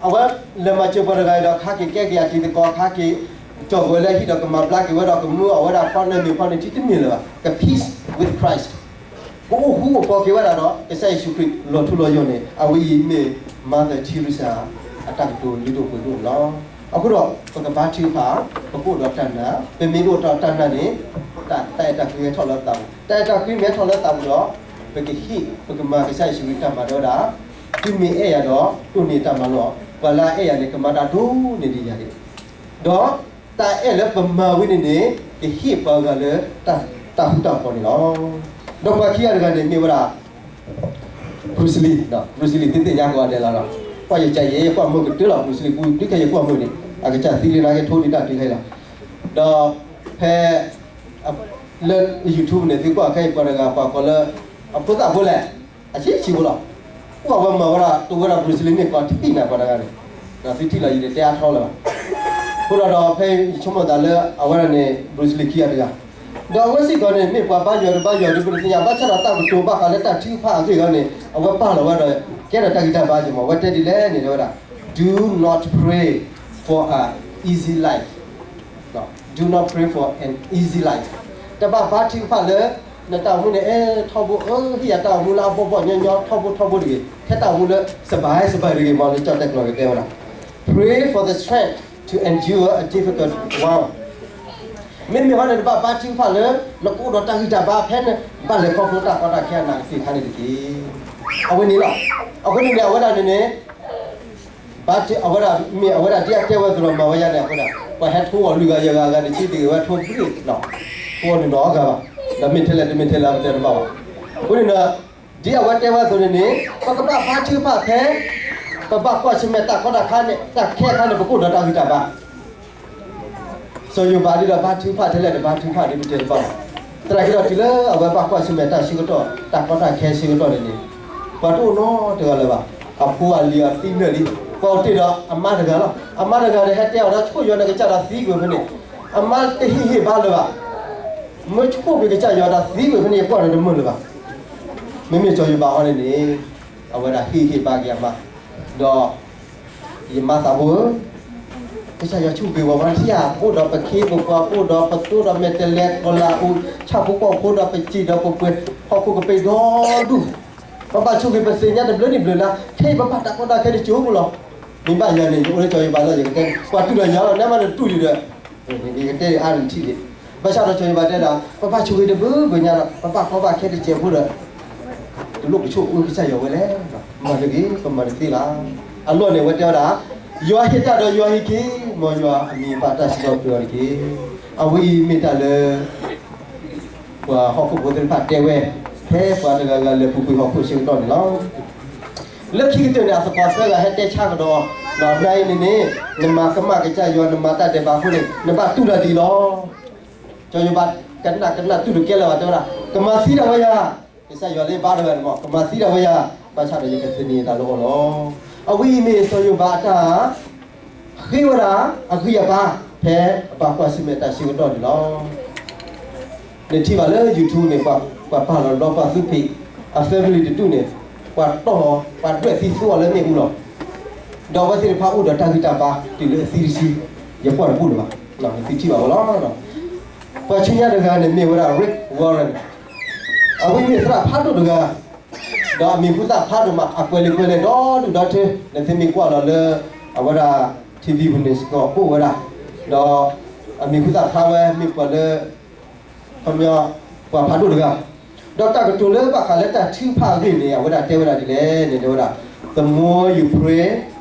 အဝဲလဲၤမၤစၢၤပှၤတဂၤအံၤဒီး ခါက့ၤကဲက့ၤအတံၤသကိး ခါက့ၤ ကၠီၣ်ဝဲလၢဟံၣ်ဒီးကမၤဘျါက့ၤဝဲဒီး ကမၢအီၤဝဲဒၣ်ဖီနၢမံၤဖီနၢထံတမ့ၢ်လၢၤဘၣ်. က peace with Christ. ကအိၣ်ဃူအိၣ်ဖိးက့ၤဝဲဒၣ်ဒီး ကစၢ်ယ့ၣ်ၡူးခရံာ်လီၤထူလီၤယိာ်န့ၣ် အဝဲအံၤမ့ၢ် Mother Teresa အတၢ်ကတိၤလုၢ်ဒိၣ်ပှ့ၤဒိၣ်န့ၣ်လီၤ. အဃိဒီး ပကဘါထုကဖၣ်, ပကအိၣ်ဒီးတၢ်နာ်, ပမ့ၢ်အိၣ်ဒီးတၢ်နာ်န့ၣ် တၢ်အဲၣ်တၢ်ကွံဟဲထီၣ်လၢသးပူၤ, တၢ်အဲၣ်တၢ်ကွံမ့ၢ်ဟဲထီၣ်လၢသးပူၤဒီး ပကဟ့ၣ် ပကမၤကစၢ်ယ့ၣ်ၡူးခရံာ်တၢ်မၤ တဲဝဲဒၣ်, သုမ့ၢ်အဲၣ်ယၤဒီး ဒိးန့ၢ်တၢ်မၤလီၤ. ပှၤလၢအအဲၣ်ယၤန့ၣ် ကမၤတၢ်ဒိၣ်န့ၢ်ဒံးယၤန့ၣ်, ဒီးတၢ်အဲၣ်လၢပမၤဝဲန့ၣ်န့ၣ် ကဟ့ၣ်ပှၤဂၤလၢတၢ်ဃူတၢ်ဖိးန့ၣ်လီၤ. ဒီးပှၤခံဂၤတဂၤန့ၣ်မ့ၢ်ဝဲဒၣ် Bruce Lee, Bruce Lee သုသ့ၣ်ညါကိးဂၤဒဲးလီၤ. ပှၤယကဲယဲ ယကွၢ်မုာ်ကတၢၢ်လီၤ Bruce Lee ပူၤ ဒုးခဲယကွၢ်မုာ်န့ၣ် အကစၢ်သံလၢနကထိဒံးတၢ်တုၤခဲအံၤလီၤ. ဒီးဖဲ လၢ YouTube န့ၣ် သုကွၢ်ခဲအံၤ ပှၤတဂၤပှၤကိးလၢ အဖိသၣ်ဖိလဲၣ်, အဆံးဆံးဖိလီၤ. အိၣ်အဝဲမၤဝဲဒၣ် တိဝဲဒၣ် Bruce Lee န့ၣ် ကိးထံၣ်နၤပှၤတဂၤန့ၣ်, ဒီးသုထံၣ်လီၤ ယတတဲအါထီလၢၤဘၣ်. အဃိဒီး ဒီးဖဲယဆိကမိၣ်သးလၢ အဝဲဒၣ်န့ၣ် Bruce Lee ခံဂၤတဂၤ ဒီးအဝဲစ့ၢ်ကီးန့ၣ် မ့ၢ်ပှၤဘါယွၤတဘါယွၤဒ်ပတသ့ၣ်ညါ ဘၣ်ဆၣ်ဒီးတၢ်ကတိၤဘၣ်ဃးလၢတၢ်ထုကဖၣ်အဂ့ၢ်အဂီၢ်န့ၣ် အဝဲပာ်လီၤဝဲဒီး ကဲထီၣ်တၢ်ဂံၢ်တၢ်ဘါက့ၤမး အဝဲတဲဒ်လဲၣ်န့ၣ် တဲဝဲဒၣ်, Do not pray for an easy life. Do not pray for an easy life. တဘၣ်ဘါထုကဖၣ်လၢ နတၢ်အိၣ်မူန့ၣ် အဲ ထီဘိ အဟ့ၣ်ယၤတၢ်အိၣ်မူလၢအဘီၣ်ဘီၣ်ညီညီ ထီဘိထီဘိတဂ့ၤ, ထဲတၢ်အိၣ်မူလၢ စဘၣ်စဘၣ်တဂ့ၤမး လၢကၠီၣ်တဲၣ်ကျိာ်ကတဲဝဲဒၣ်, Pray for the strength to endure a difficult one. မ့မ့ၢ်ဟီန့ၣ် တဘၣ်ဘါထုကဖၣ်လၢ နကအိၣ်ဒီးတၢ်ဂံၢ်တၢ်ဘါဖဲန့ၣ် ဘၣ်လဲၤခီဖျိတၢ်ကီတၢ်ခဲအနးကတၢၢ်ခါန့ၣ်တက့ၢ်. အဝဲန့ၣ်လီၤ. အဃိန့ၣ်န့ၣ် အဝဲဒၣ်န့ၣ်န့ၣ် ဘါထု အဝဲဒၣ်မ့ၢ် အဝဲဒၣ်ဒ်အတဲဝဲအသိးလီၤ မၤဝဲယါန့ၣ် အဃိဒၣ် ပှၤဟဲထိအီၤလွံၢ်ဂၤယဲၢ်ဂၤ အဂၤတဆံတဂ့ၤ ဝဲထိဘျ့လီၤ. ထိအီၤန့ၣ်နီတဂၤဘၣ်. ဒီးမ့ၢ်ထဲလဲၣ်တမ့ၢ်ထဲလဲၣ် အဝဲတဲတဘၣ်ဘၣ်. အဃိန့ၣ်ဒီး ဒ်အဝဲတဲဝဲအသိးန့ၣ်န့ၣ် ပကဘၣ်ဘါထုကဖၣ်ဖဲ ပဘၣ်ကွၢ်ဆၢၣ်မဲာ်တၢ်ကီတၢ်ခဲန့ၣ် တၢ်ခဲအခါန့ၣ် ပကအိၣ်ဒီးတၢ်ဂံၢ်တၢ်ဘါ စီၤယိၤဘးဒ်ဒီးဘါထုကဖၣ်ထဲလဲၣ် တဘါထုကဖၣ်ဒ်ပတဲတဘၣ်ဘၣ်. သနာ်က့ဒီးတုၤလၢအဝဲဘၣ်ကွၢ်ဆၢၣ်မဲာ်တၢ်ဆၢကတီၢ် တၢ်ကီတၢ်ခဲဆၢကတီၢ်န့ၣ်န့ၣ် ပှၤတအိၣ်နီတဂၤလၢၤဘၣ်. အဖိအလံၤအသံနၢၣ်လံ, ပှၤအိၣ်တ့ၢ်ဒီးအမါတဂၤလီၤ. အမါတဂၤဒီးဟဲတဲအီၤဒီး ဆိၣ်ယွၤနကစၢ်ဒီးသံကွံာ်ဖဲန့ၣ်, အမါတဟ့ၣ်ဟ့ၣ်ဘါလၢၤဘၣ်. မ့ၢ်ဆိၣ်ကွံာ်ကစၢ်ယွၤဒီးသံကွံာ်ဖဲန့ၣ် ယကွၢ်ဒီးတမုာ်လၢၤဘၣ်. မ့မ့ၢ်စီၤယိၤဘးဟီန့ၣ်န့ၣ် အဝဲဒၣ်ဟ့ၣ်ဟ့ၣ်ဘါက့ၤအမါ, ဒီး ယမါသးဖိဧၢ, ကစၢ်ယွၤဆိၣ်ဂ့ၤဝဲ ပှၤထံၣ်ဧါ, ပအိၣ်ဒီးပခ့ပပှၤ ပအိၣ်ဒီးပသိဒီးမဲာ်တဲးလဲးကီၤလၤအူ ဆၣ်ဖိကီၢ်ဖိဒီးပစံာ်ဒီးပပှဲၤ ဟီၣ်ခိၣ်ကပ့ၤဒီဒူၣ်, ပဘၣ်ဆိၣ်ဂ့ၤပသ့ၣ်ညါတဘျုးနံၣ်ဘျုးလါ, ခဲအံၤပဘၣ်တၢ်ကီတၢ်ခဲတစိၢ်ဖိလီၤ. မ့ၢ်ဘၣ်ယၤန့ၣ် ယအိၣ်လၢစီၤယိၤဘးလီၢ် ယကတဲ, ပှၤတူၢ်ဒီးယၤလီၤ နမ့ၢ်တတူၢ်ဒံးဒီး ယကတဲအါတထံၣ်ဒံး, ဘၣ်ဆၣ်ဒီးစီၤယိၤဘးတဲဒၣ် ပဘၣ်ဆိၣ်ဂ့ၤတဘျုးဘျုးညါဒီး ပဘၣ်ကီဘၣ်ခဲတစဲးဖိဒီး တလိၣ်ကဆိၣ်အၢကစၢ်ယွၤဝဲလဲၣ်, မၤတဂ့ၤ ပမၤတသ့လၢၤ. အလီၢ်န့ၣ် အဝဲတဲဝဲဒၣ်, ယွၤဟ့ၣ်တၢ်ဒီးယွၤဟ့ၣ်က့ၤ, မ်ယွၤအမံၤဘၣ်တၢ်စံးထီၣ်ပတြၢၤအီၤတက့ၢ်. အဝဲအံၤမ့ၢ်တၢ်လၢ ပှၤဟီၣ်ခိၣ်ဖိသ့ၣ်တဖၣ်တဲဝဲ, ဖဲပှၤတဂၤဂၤလဲၤပူၤကွံာ်ဟီၣ်ခိၣ်ဆၢကတီၢ်န့ၣ်လီၤ. လၢခံကတၢၢ်န့ၣ် အသကိးသၢဂၤဟဲတဲဆါကဒီး, ဒီးနၤအံၤန့ၣ်န့ၣ် နမၤကမၣ်ကစၢ်ယွၤ နမၤတၢ်ဒဲးဘးအဃိန့ၣ် နဘၣ်တူၢ်တၢ်ဒ်အံၤလီၤ. စီၤယိၤဘး ကနၣ်ကနၣ်တူၢ်တကဲလၢၤဘၣ် တဲဝဲဒၣ်, ကမၤသံဒၣ်ဝဲယၤ, ကစၢ်ယွၤလၢဘါတဂၤန့ၣ်မး ကမၤသံဒၣ်ဝဲယၤ, ဘၣ်ဆၣ်ဒီးယကသန့ၤယသးလၢအီၤလီၤ. အဝဲအံၤမ့ၢ်စီၤယိၤဘးအတၢ် ဃ့ဝဲဒၣ် အဂံၢ်အဘါ ဖဲအဘၣ်ကွၢ်ဆၢၣ်မဲာ်တၢ်ဆၢကတီၢ်န့ၣ်လီၤ. နထံၣ်ဘၣ်လၢ YouTube န့ၣ် ပှၤပာ်လီၤဒီးပှၤသူဖံး အ family တဒူၣ်န့ၣ် ပှၤတီၢ်အီၤ ပှၤဒွဲၣ်သံသူအီၤလၢမ့ၣ်အူလီၤ. ဒီးအဝဲသ့ၣ်တဖၣ်အိၣ်ဒီးတၢ်ဂံၢ်တၢ်ဘါ တုၤလၢအသံတစု ယကွၢ်တဘူၣ်လၢၤဘၣ်, နသုထံၣ်ဘၣ်ဝဲလီၤ. ပှၤဆူညါတဂၤန့ၣ်မ့ၢ်ဝဲဒၣ် Rick Warren, အဝဲမ့ၢ်သရၣ်ဖးဒိၣ်တဂၤ ဒီးအမံၤဟူသၣ်ဖျါဒိၣ်မး အကွဲးလံာ်ကွဲးလဲၢ်ဒီဒူၣ်ဒီထၢ နသုမ့ၢ်ကွၢ်လီၤလၢ အဝဲဒၣ် ထံၣ်ဝံၤပူၤန့ၣ်စ့ၢ်ကီး အိၣ်ဝဲဒၣ်, ဒီးအမံၤဟူသၣ်ဖျါဝဲ မ့ၢ်ပှၤလၢ ခီပညီ ပှၤဖးဒိၣ်တဂၤ, ဒီးတၢ်ကတိၤလၢဘၣ်ဃးလၢတၢ်ထုကဖၣ်အဂ့ၢ်န့ၣ် အဝဲဒၣ်တဲဝဲဒၣ်ဒ်လဲၣ်န့ၣ် တဲဝဲဒၣ်, The more you pray,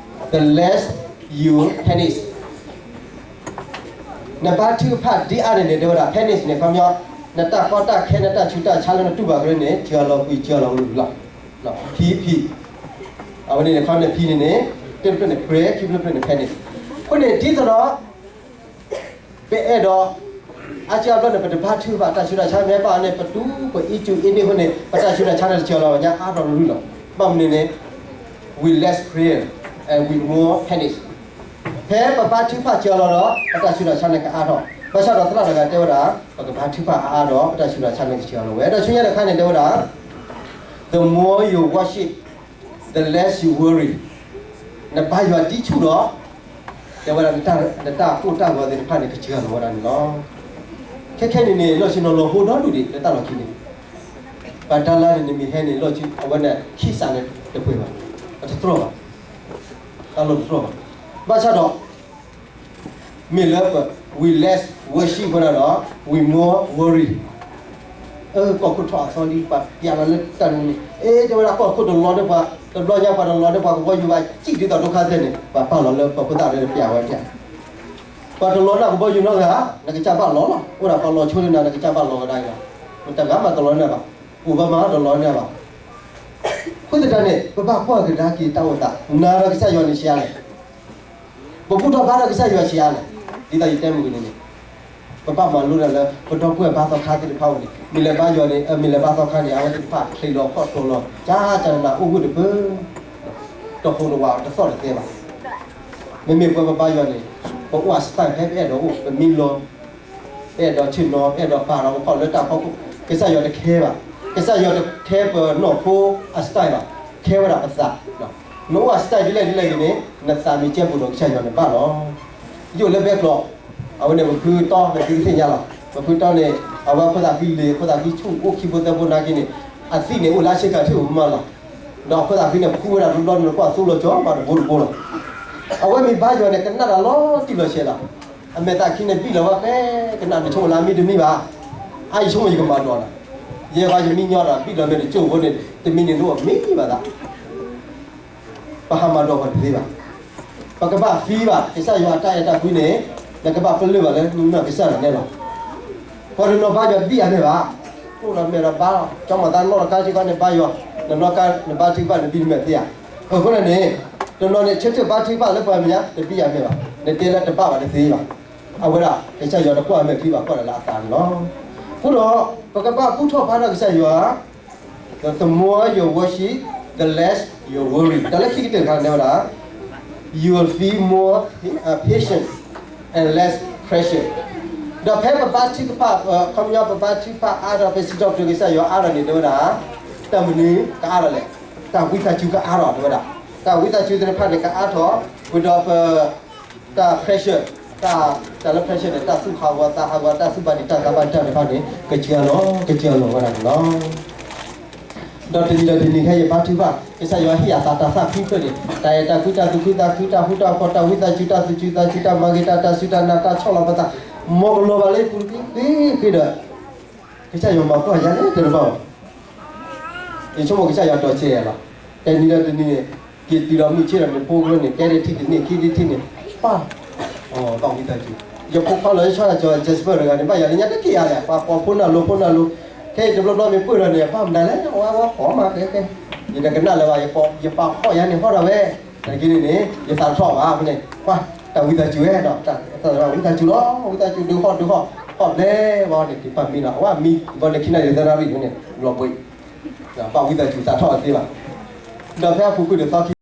the less you panic. နဘါထုကဖၣ်ဒ်အါန့ၣ်န့ၣ် တဲဝဲဒၣ် panic န့ၣ် ခီပညီ နတၢ်ကီတၢ်ခဲ နတၢ်ဆူးတၢ်ဆါလၢနတူၢ်ဘၣ်ကရၢန့ၣ် စှၤလီၤကွံာ်စှၤလီၤဝံၤလီၤ. ဖံဖံ အဝဲန့ၣ်န့ၣ် ခီပညီ ဖံန့ၣ်န့ၣ် တဖျၢၣ်တဖျၢၣ်န့ၣ် pray, ခံဖျၢၣ်တဖျၢၣ်န့ၣ် panic. အဃိန့ၣ် ဒ်သိးဒီး ပအဲၣ်ဒိး အါစုအါဘျီန့ၣ် ပတဘါထုကဖၣ် တၢ်ဆူးတၢ်ဆါမ့ၢ်ဟဲဘၣ်န့ၣ် ပတူၢ်ပအံးစူၢ်အ့န့ၢ်အဃိန့ၣ် ပတၢ်ဆူးတၢ်ဆါန့ၣ် တစှၤလီၤဘၣ်ညါ အါထီၣ်ရူၢ်လီၤ. ဘၣ်မနုၤန့ၣ် with less prayer and with more panic. ဖဲပဘါထုကဖၣ်စှၤလီၤဒီး ပတၢ်ဆူးတၢ်ဆါန့ၣ်ကအါထီၣ်. ဘၣ်ဆၣ်ဒီးသရၣ်တဂၤတဲဝဲဒၣ် ပကဘါထုကဖၣ်အါအါဒီး ပတၢ်ဆူးတၢ်ဆါန့ၣ်ကစှၤလီၤဝဲ. ဒီးဆူညါတခါန့ၣ်တဲဝဲဒၣ် The more you worship, the less you worry. နဘါယွၤဒ်ဆူၣ်ဒီး တဲဝဲဒၣ် နတၢ်ကိၢ်တၢ်ဂီၤသ့ၣ်တဖၣ်န့ၣ် ကစှၤလီၤဝဲဒၣ်န့ၣ်လီၤ. ခဲခဲန့ၣ်န့ၣ် လီၢ်ဆ့ၣ်နီၤလီၤဟိဒီဒူၣ်ဒံး လၢတၢ်လီၢ်ခံန့ၣ် ပှၤတၢ်လါန့ၣ် နမ့ၢ်ဟဲန့ၣ် လီၢ်ဆ့ၣ် အဝဲန့ၣ် ခံစးန့ၣ်တပှဲၤဘၣ်, အတတြီၢ်ဘၣ်, တၢ်လီၢ်တတြီၢ်ဘၣ်. ဘၣ်ဆၣ်ဒီး မ့ၢ်လၢပ we less worship ဝဲဒၣ်ဒီး we more worry. အကီၢ်ခိၣ်ထီၣ်အသီလံ ပှၤပျးလီၤလၢတၢ်န့ၣ်န့ၣ် အတဲဝဲဒၣ်ကီၢ်ခိၣ်တလီၤန့ၢ်ပှၤ တဘျီညါပှၤတလီၤန့ၢ်ပှၤကဘီယူၤဘၣ် စံၣ်ဒ်သိးဒိၣ်ခါသဲန့ၣ် ပှၤပာ်လီၤလၢပှၤဖိသၣ်လၢပျးဝဲဒၣ် ပှၤတလီၤနၢ်ကဘီယူၤနီတဂၤ နကစၢ်ဘၣ်လီၤလီၤ. အိၣ်ဒၣ်ပှၤလီၤဆိလၢနၤ နကစၢ်ဘၣ်လီၤကဒါအံၤလီၤ. မတဂၤမးတလီၤနၢ်ဘၣ်. အိၣ်ဘၣ်မးတလီၤနၢ်ဘၣ်. အဃိသတးန့ၣ် ပဘၣ်ကွၢ်ကဒါက့ၤတၢ်အိၣ်သး နၤဒီးကစၢ်ယွၤန့ၣ်ဆံးအါလဲၣ်. ပဘူၣ်ထီၣ်ဘါထီၣ်ကစၢ်ယွၤဆံးအါလဲၣ်. ဒ်သိးယတဲမုၢ်ကန့ၣ်န့ၣ် ပဘၣ်မၤလိဒၣ်လၢ ပဒီပုၢ်ဝဲၢ်ဘါသီခါသ့ၣ်တဖၣ်အအိၣ်န့ၣ် မ့ၢ်လဲၤဘါယွၤန့ၣ် မ့ၢ်လဲၤဘါသီခါန့ၣ် အဝဲသ့ၣ်တဖၣ်ချ့လီၤခီၣ်ထီလီၤ ကၢ်ကၢနးနးအိၣ်ဂၢၢ်တပၢၢ် တဟိးတဝးတသီၣ်တသဲဘၣ်. မ့မ့ၢ်ပဝဲပဘါယွၤန့ၣ် ပအိၣ်အ style ဖဲပအဲၣ်ဒိးအိၣ် ပမံလီၤ ပအဲၣ်ဒိးဆ့ၣ်နီၤ ပအဲၣ်ဒိးပာ်ဒီးပခီၣ်လၢတၢ်ဖီခိၣ် ကစၢ်ယွၤတခဲဘၣ်. ကစၢ်ယွၤတခဲပနီၢ်ခိအ style ဘၣ်, ခဲဝဲဒၣ်ပသး. နအိၣ်အ style ဒ်လဲၣ်ဒ်လဲၣ်ဂ့ၤန့ၣ် နသးမ့ၢ်ကဲပူၤဒီးကစၢ်ယွၤန့ၣ်ဘၣ်လီၤ. ယအိၣ်လၢဘဲကျိး အဝဲန့ၣ်ပဖုတီနသုကသ့ၣ်ညါလီၤ. ပဖုတီန့ၣ် အဝဲအဖိသၣ်ဃံလ့ၤ အဖိသၣ်ဃံဆူၣ်အိၣ်ခံဖိသၢဖိနာ်က့န့ၣ် အသံၣ်န့ၣ်အိၣ်လၢအဆ့ကၤထၢၣ်ပူၤမးလီၤ. ဒီးအဖိသၣ်ဃံန့ၣ်ဖှူဝဲဒၣ်တဘျီန့ၣ် ကွၢ်သိလီၤကၠီမးတဘိတဘိလီၤ. အဝဲမ့ၢ်ဘါယွၤန့ၣ် ကနၣ်တၢ်လီၤတံၢ်လီၤဆဲးလီၤ. အမဲာ်သၣ်ခံန့ၣ်ဘံၣ်လီၤဝဲဖဲကနၣ်န့ၣ် ဆိကမိၣ်လၢအမံတမံဘၣ်. အအံၤဆိကမိၣ်ယကမၤဒိးနၤ, ယဲဃီယမံညီဒီး ဘံၣ်လီၤမ့ၢ်တကၠိၢ်ဖိန့ၣ် တမံန့ၣ်တအိၣ်မံဘၣ်သး ပဟးမၤဒိးပှၤတသ့ဘၣ်. ပကဘၣ်သံဘၣ် ကစၢ်ယွၤအတၢ်အဲၣ်တၢ်ကွံန့ၣ် နကဘၣ်ပလၢၢ်ဘၣ်လၢနကစၢ်ဒၣ်နဲလီၤ. ပှၤတနီၤဘါယွၤတဘံၣ်အမဲာ်ဘၣ်. အိၣ်ဒီးမဲာ်ဒီးဘါလီၤ ကၠီမၤသးနီၢ်တခါစ့ၢ်ကီးန့ၣ်ဘါယွၤ, နနီၢ်ကါနဘါထုကဖၣ် နဘံၣ်နမဲာ်သ့ဧါ. အဃိန့ၣ်န့ၣ် တနီၤန့ၣ် ဆၢထၢၣ်ဘါထုကဖၣ်လၢပှၤမဲာ်ညါ တဘံၣ်အမဲာ်ဘၣ်, နတဲလၢတဘၣ်ဘၣ်တသ့ဘၣ်. အဝဲဒၣ် ကစၢ်ယွၤတကွၢ်အမဲာ်ဖံးဘၣ် ကွၢ်ဒၣ်လၢအသးန့ၣ်လီၤ. အဃိဒီး ပကဘၣ်ဘူၣ်ထီၣ်ဘါထီၣ်ကစၢ်ယွၤ the more you worship, the less you worry. တၢ်လၢခံကတၢၢ်တခါန့ၣ်ဝဲဒၣ် you will feel more uh, patience and less pressure. ဒီးဖဲပဘါထုကဖၣ် အခီပညီပဘါထုကဖၣ်အါထီၣ် ပစံးထီၣ်ပတြၢၤကစၢ်ယွၤအါထီၣ်န့ၣ် တဲဝဲဒၣ် တၢ်မနုၤကအါထီၣ်လဲၣ်, တၢ်ဝံသးစူၤကအါထီၣ် တဲဝဲဒၣ်. တၢ်ဝံသးစူၤသ့ၣ်တဖၣ်န့ၣ် ကအါထီၣ်, ဝံၤဒီးပ တၢ် pressure, တၢ် တၢ်လၢ pressure န့ၣ် တၢ်သူၣ်ဟးဂီၤသးဟးဂီၤ တၢ်သူၣ်ဘၣ်ဒံးတၢ်သးဘၣ်ဒံးတၢ်တဖၣ်န့ၣ် ကစၢ်လီၤ ကစၢ်လီၤဝဲဒၣ်န့ၣ်လီၤ. ဒီးတနံၤဒီးတနံၤခဲအံၤ ယဘါထုကဖၣ် ကစၢ်ယွၤဟ့ၣ်အသးတၢ်သၣ်ဖှံဖျၢၣ်န့ၣ် တၢ်အဲၣ်တၢ်ကွံ တၢ်သူၣ်ခုသးခု တၢ်ဃူတၢ်ဖိး တၢ်ဝံသးစူၤ တၢ်သူၣ်ဆူၣ်သးဆူၣ် တၢ်မၤဂ့ၤတၢ် တၢ်စူၢ်တၢ်နာ် တၢ်ဆီၣ်လီၤပသး မ်ကလီၤဘၣ်လၢပူၤတက့ၢ်ဃ့ဒီး ကစၢ်ယွၤမၤကွၢ်ယၤန့ၣ်တဘၣ်ဘၣ်. ယဆိကမိၣ်ကစၢ်ယွၤတီၤဆဲးယၤလီၤ. တနံၤဒီးတနံၤန့ၣ် က့ၤတုၤဒီးမုၢ်ဆ့ၣ်ဒီးန့ၣ် ဖိကရၢန့ၣ် တဲတထံၣ်တန့ၢ် ခံတထံၣ်န့ၣ် ပၢ် ဘၣ်ဝံသးစူၤ. ယဖိခွါလီၤဆီဆီ Jasper တဂၤန့ၣ် ဘၣ်ယၤလၢညါတက့ၢ်ဧါလဲၣ် ပှၤကိးဖိနၢ်လိၤဖိနၢ်လိၤ ခဲအံၤတဘျီဘျီမ့ၢ်ပှၢ်ဒီးန့ၣ် ဘၣ်မနုၤလဲၣ် အဝဲဝဲကိးမးကဲကဲ ယတကနၣ်လၢၤဘၣ် ယပာ်ဖှိၣ်ယၤန့ၣ်ဟီၣ်ဒီးဝဲ တက့ၢ်န့ၣ်န့ၣ် ယသးထီၣ်ဘၣ်ဖဲန့ၣ် ပှၢ် တၢ်ဝံသးစူၤဝဲဒီး ဝံသးစူၤလီၤ ဝံသးစူၤဒုးဟီၣ်ဒုးဟီၣ် ဟီၣ်ဘျဲဘၣ်န့ၣ် က့ၤပာ်မံလီၤ အဝဲမံဘၣ်န့ၣ် ခံနၣ်ရံၣ်သၢနၣ်ရံၣ်န့ၣ် လီၤဘှံး ဘၣ်ဝံသးစူၤသးထီၣ်အသ့ဘၣ်. ဒီးဖဲအပူၤကွံာ်ဒီးသီ